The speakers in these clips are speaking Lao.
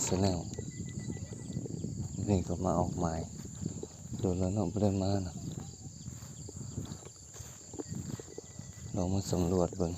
Channel ນີ້ກໍມາອອກໝາຍ ໂດນແລ້ວເນາະ ບໍ່ໄດ້ມານະ ລອງມາສຳຫຼວດເບິ່ງ.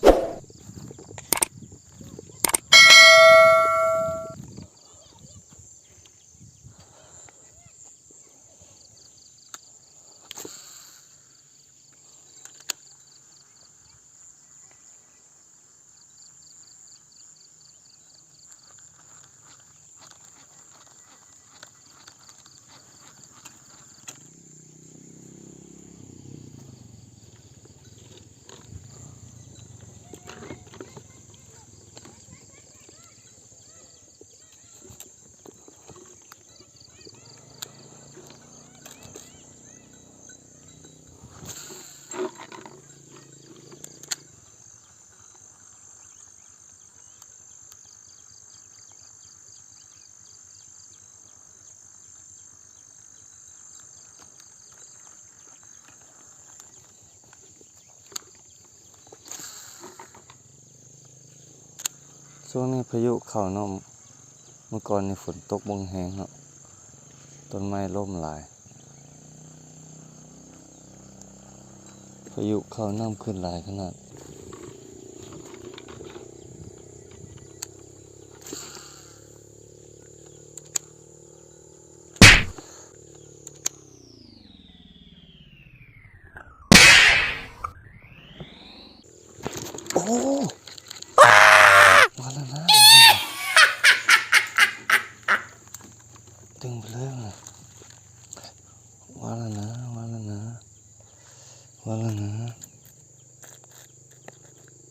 ຊ່ວງນີ້ພາຍຸເຂົ້າເນາະ ມື້ກ່ອນນີ້ຝົນຕົກບໍ່ແຮງເນາະ ຕົ້ນໄມ້ລົ້ມຫຼາຍ ພາຍຸເຂົ້າ ນ້ຳຂຶ້ນຫຼາຍຂະໜາດ. ໂອ້ ວ່າແລ້ວນະ ຕຶງໄປເລີຍ ວ່າແລ້ວນະ ວ່າແລ້ວນະ ວ່າແລ້ວນະ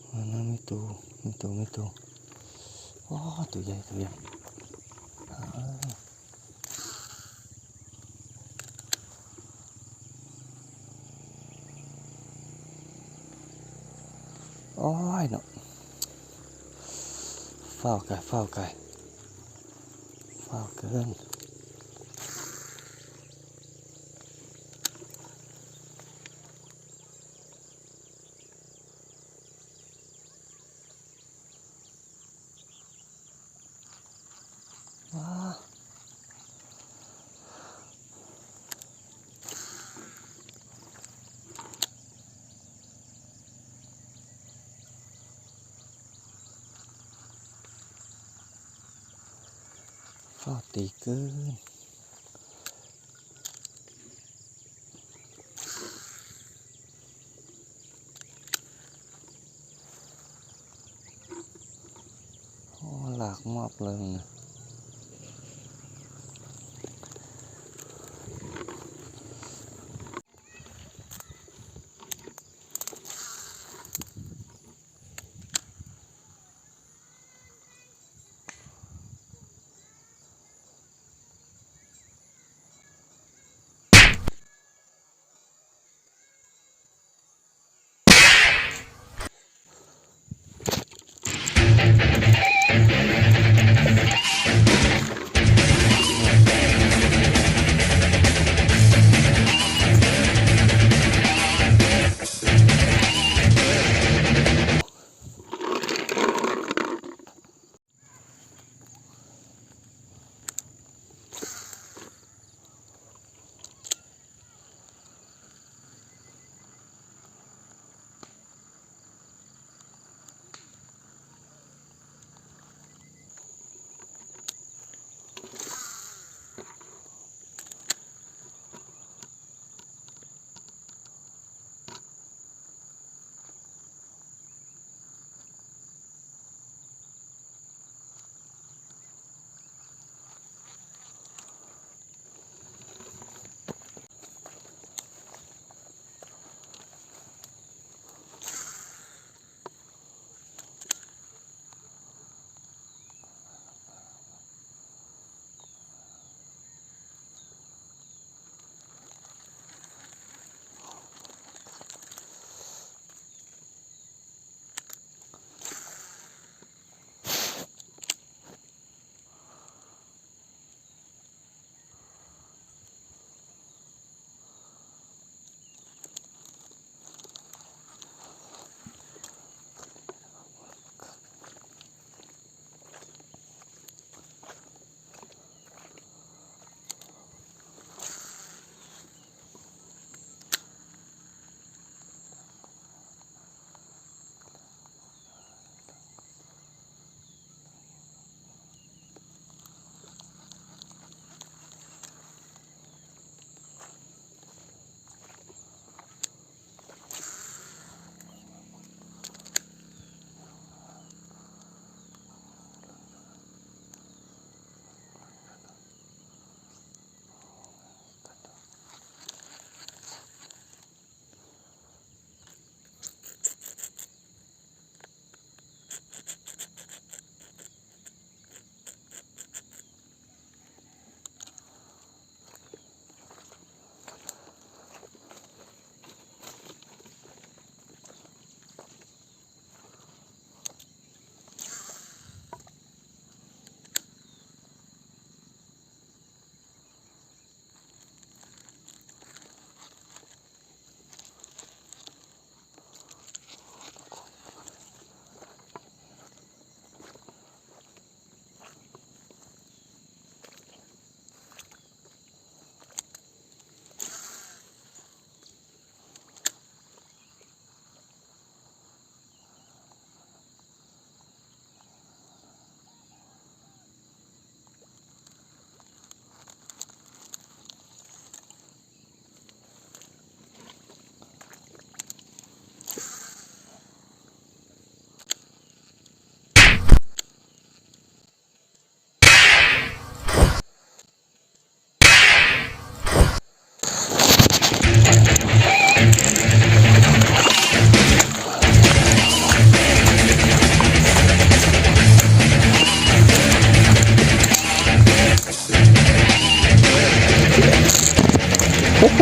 ວ່າແລ້ວນະ ມີໂຕ ມີໂຕ ມີໂຕ ໂອ້ ໂຕໃຫຍ່ ໂຕໃຫຍ່ ເອີ. ໂອ້ຍເນາະ ຟ້າວກາຍ ຟ້າວກາຍ ຟ້າວເກີນ. ວ້າ ຟ້າວຕີເກີນ. ໂອ້ ຫຼາກມອບເລີຍນະ. ໂອ້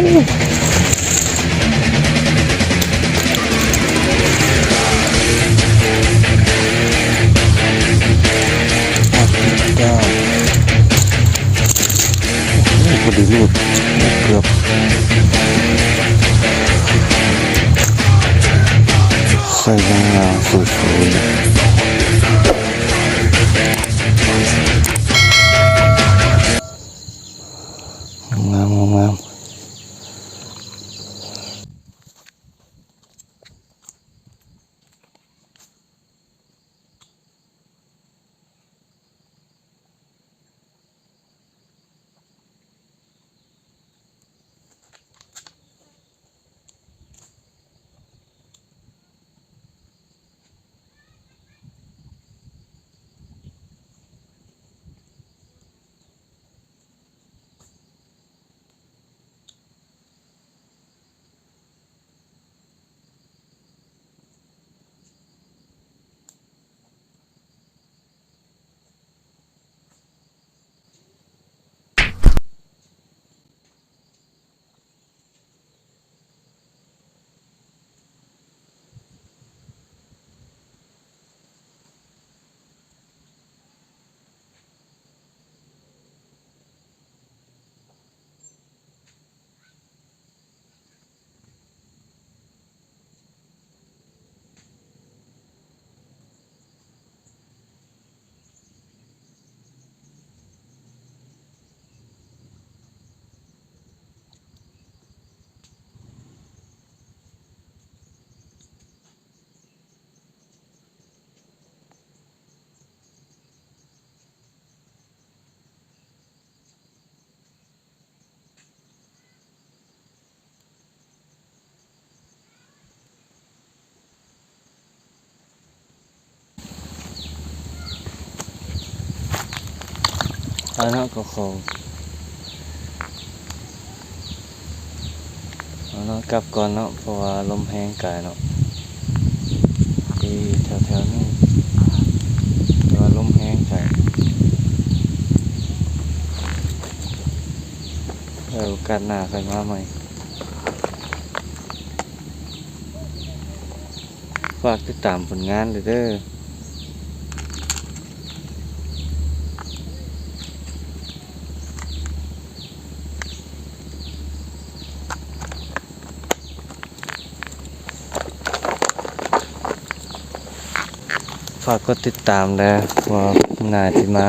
ອາທິດດາວ ໂອ້ໂຫ ພໍດີເລີຍ ເກືອບ ໃສ່ງາມໆ ສວຍໆ ງາມໆ ງາມໆ. ເອົາເນາະ ກໍຂໍ ເອົາເນາະ ກັບກ່ອນເນາະ ເພາະວ່າລົມແຮງກາຍເນາະ ທີ່ແຖວໆນີ້ ແຕ່ວ່າລົມແຮງກາຍ ໄວ້ໂອກາດໜ້າຄ່ອຍມາໃໝ່. ຝາກຕິດຕາມຜົນງານເດີ. ຝາກກົດຕິດຕາມເດີ ເພາະວ່າມື້ໜ້າຊິມາ